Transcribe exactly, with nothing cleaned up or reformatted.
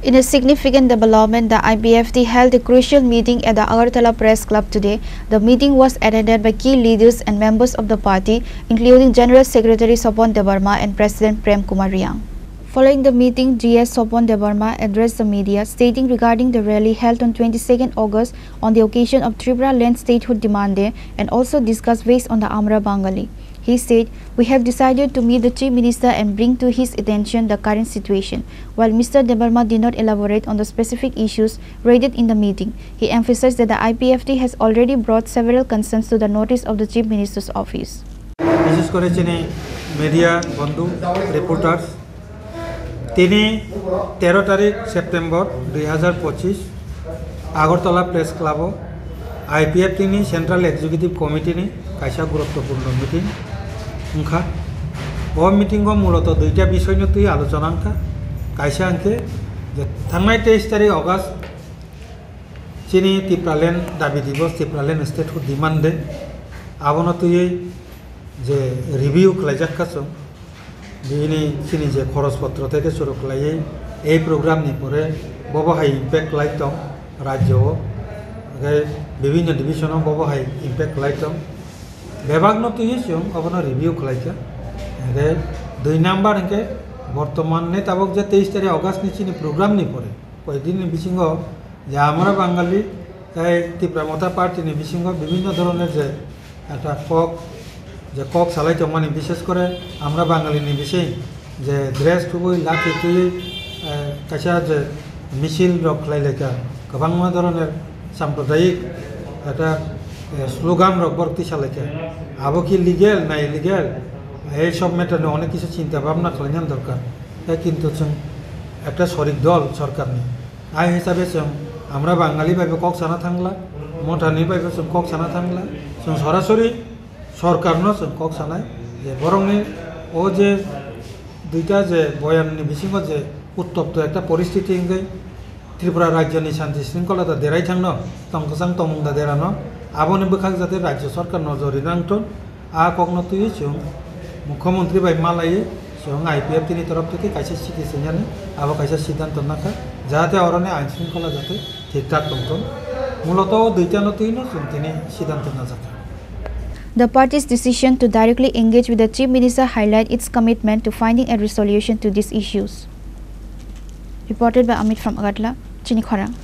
In a significant development, the I P F T held a crucial meeting at the Agartala Press Club today. The meeting was attended by key leaders and members of the party, including General Secretary Sopon Debbarma and President Prem Kumar Reang. Following the meeting, G S Sopon Debbarma addressed the media, stating regarding the rally held on twenty-second August on the occasion of Tripura Land Statehood Demand Day and also discussed ways on the Amra Bangali. He said, "We have decided to meet the Chief Minister and bring to his attention the current situation." While Mister Debbarma did not elaborate on the specific issues raised in the meeting, he emphasized that the I P F T has already brought several concerns to the notice of the Chief Minister's office. বিশেষ করে চিনি মিডিয়া বন্ধু, রিপোর্টার্স, তিনি তেরো তারিখ সেপ্টেম্বর দুই হাজার পঁচিশ আগরতলা প্রেস ক্লাবও আইপিএফ তিনি সেন্ট্রাল এক্সিকিউটিভ কমিটিনি kaisa guruttopurno meeting wngkha. O meeting o muloto duita bisoino twi alochona wngkha. Kaisa hwnkhe je thangnai teis tarik August chini Tipraland dabi dibos, Tipraland statehood demand day, abono twiwi je review khlaijak kha chwng, bini chini je khoros potro tei khe churu khlaiwi ei program ni pore bobo hai impact khlai tong rajyo o, hwnkhe bibinno division o bobo hai impact khlai tong, bebak no twiwi chwng obono review khlai kha. Hwnkhe dui number hwnkhe bortoman ni tabok je teis tarik August ni chini program ni pore koi din ni bisingo je Amra Bangali tei Tipra Motha Party ni bisingo bibinno doroner je ekta kok, je kok salai tongmani, bishes kore Amra Bangali ni bising je dress thubui, lathi twiwi, eh, kaisa je misil rok khlai lai kha, kwbangma doroner sampradayik ekta, eh, slogan rok borok tisa lai kha. Abo ki legal na illegal? Ei sob matter no onek kisu chinta bhabna khlaina dorkar. Tei kintu chwng ekta sorik dol sorkar ni. Ai hisabe chwng Amra Bangali bai bo kok sana thangla, Mothani bai bo chwng kok sana thangla, chwng sorasori sorkar no chwng kok sanai je borokni o je duita je boyan ni bisingo je uttopto ekta poristiti wngwi Tripura rajyo ni shanti shringkhola da derai thangno, tong kwchang tongmung da derano, aboni bwkhak jate rajyo sorkar nojor rina wngthun. A kokno twiwi chwng Mukhyamantri bai malaiwi chwng I P F T ni torof theke kaisa chiti swngnani, abo kaisa siddhanto nakha, jahate oroni ain shringkhola jate thik thak tongthung. Muloto o duitano twino chwng tini siddhanto najakha. The party's decision to directly engage with the Chief Minister highlight its commitment to finding a resolution to these issues. Reported by Amit from Agartala, Chini Khorang.